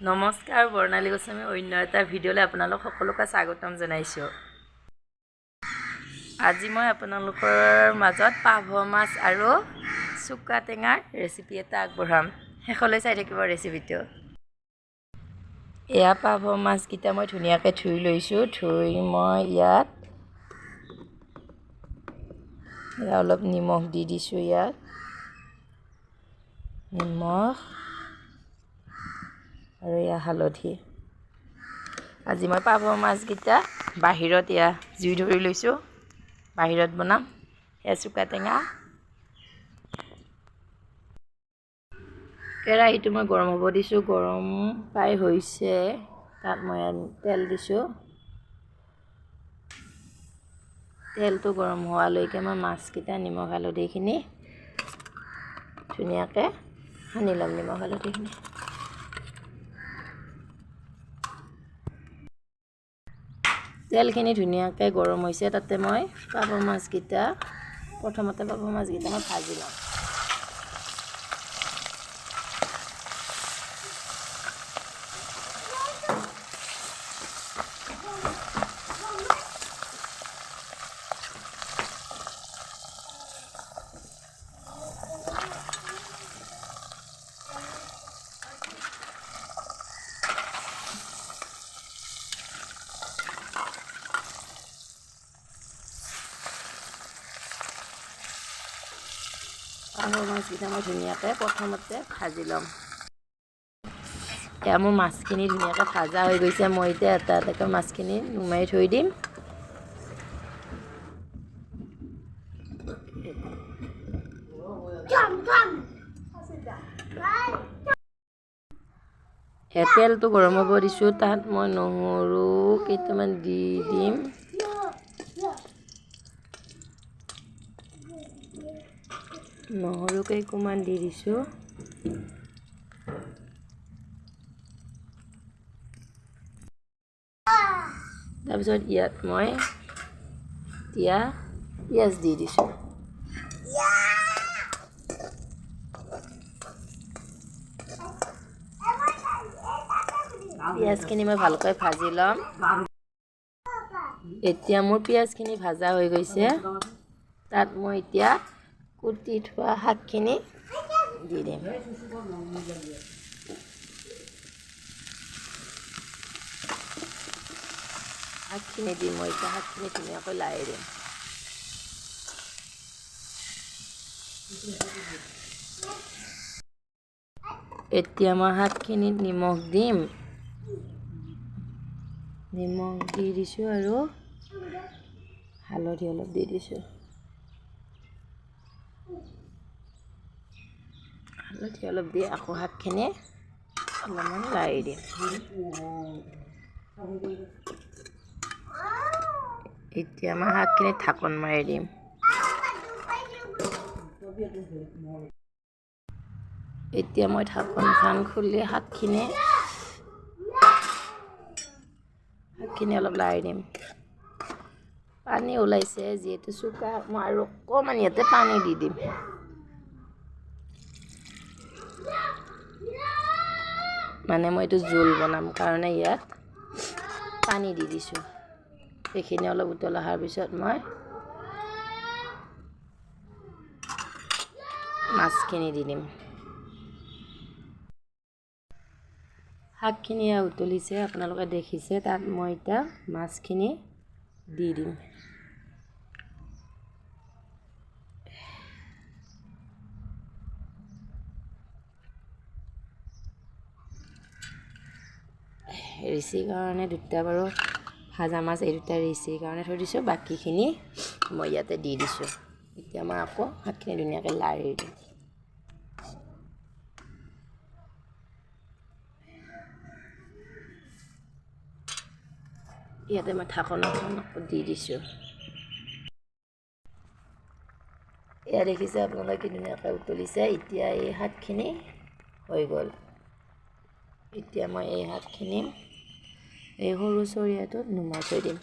নমস্কাৰ, বৰ্ণালী গোস্বামী অন্য এটা ভিডিঅ'লৈ আপোনালোক সকলোকে স্বাগতম জনাইছোঁ। আজি মই আপোনালোকৰ মাজত পাভ মাছ আৰু চুকা টেঙাৰ ৰেচিপি এটা আগবঢ়াম। শেষলৈ চাই থাকিব ৰেচিপিটো। এয়া পাভ মাছকেইটা মই ধুনীয়াকৈ ধুই লৈছোঁ। ধুই মই ইয়াত অলপ নিমখ দি দিছোঁ। ইয়াত নিমখ আৰু এয়া হালধি। আজি মই পাভ মাছকেইটা বাহিৰত এয়া জুই ধৰি লৈছোঁ, বাহিৰত বনাম। এয়া চুকা টেঙা। কেৰাহীটো মই গৰম হ'ব দিছোঁ, গৰম প্ৰায় হৈছে। তাত মই তেল দিছোঁ। তেলটো গৰম হোৱালৈকে মই মাছকেইটা নিমখ হালধিখিনি ধুনীয়াকৈ সানি ল'ম। নিমখ হালধিখিনি, তেলখিনি ধুনীয়াকৈ গৰম হৈছে। তাতে মই পাভ মাছকেইটা, প্ৰথমতে পাভ মাছকেইটা মই ভাজি ল'ম। পাভ মাছকেইটা মই ধুনীয়াকৈ প্ৰথমতে ভাজি ল'ম। এতিয়া মোৰ মাছখিনি ধুনীয়াকৈ ভাজা হৈ গৈছে। মই এতিয়া এটা এটাকৈ মাছখিনি নুমাই থৈ দিম। তেলটো গৰম হ'ব দিছোঁ। তাত মই নহৰু কেইটামান দি দিম। নহৰু কেইকোমান দি দিছোঁ। তাৰপিছত ইয়াত মই এতিয়া পিঁয়াজ দি দিছোঁ। পিঁয়াজখিনি মই ভালকৈ ভাজি ল'ম। এতিয়া মোৰ পিঁয়াজখিনি ভাজা হৈ গৈছে। তাত মই এতিয়া কুটি থোৱা শাকখিনি দি দিম। শাকখিনি দি মই এতিয়া শাকখিনি ধুনীয়াকৈ লাই দিম। এতিয়া মই শাকখিনিত নিমখ দিম। নিমখ দি দিছোঁ আৰু হালধি অলপ দি দিছোঁ। হালধি অলপ দি আকৌ শাকখিনি অলপমান লাই দিম। এতিয়া মই শাকখিনি ঢাকোন মাৰি দিম। এতিয়া মই ঢাকোনখন খুলি শাকখিনি অলপ লাই দিম। পানী ওলাইছে যিহেতু চুকা, মই আৰু অকণমান ইয়াতে পানী দি দিম। মানে মই এইটো জোল বনাম কাৰণে ইয়াত পানী দি দিছোঁ। সেইখিনি অলপ উতল অহাৰ পিছত মই মাছখিনি দি দিম। শাকখিনি উতলিছে, আপোনালোকে দেখিছে। তাত মই এতিয়া মাছখিনি দি দিম। ৰিচিৰ কাৰণে দুটা বাৰু ভাজা মাছ, এই দুটা ৰিচিৰ কাৰণে থৈ দিছোঁ, বাকীখিনি মই ইয়াতে দি দিছোঁ। এতিয়া মই আকৌ শাকখিনি ধুনীয়াকৈ লাৰি দিম। ইয়াতে মই ঢাকনখন আকৌ দি দিছোঁ। এয়া দেখিছে আপোনালোকে কি ধুনীয়াকৈ উতলিছে। এতিয়া এই শাকখিনি হৈ গ'ল। এতিয়া মই এই শাকখিনি এই সৰু চৰিয়াটোত নুমাই থৈ দিম।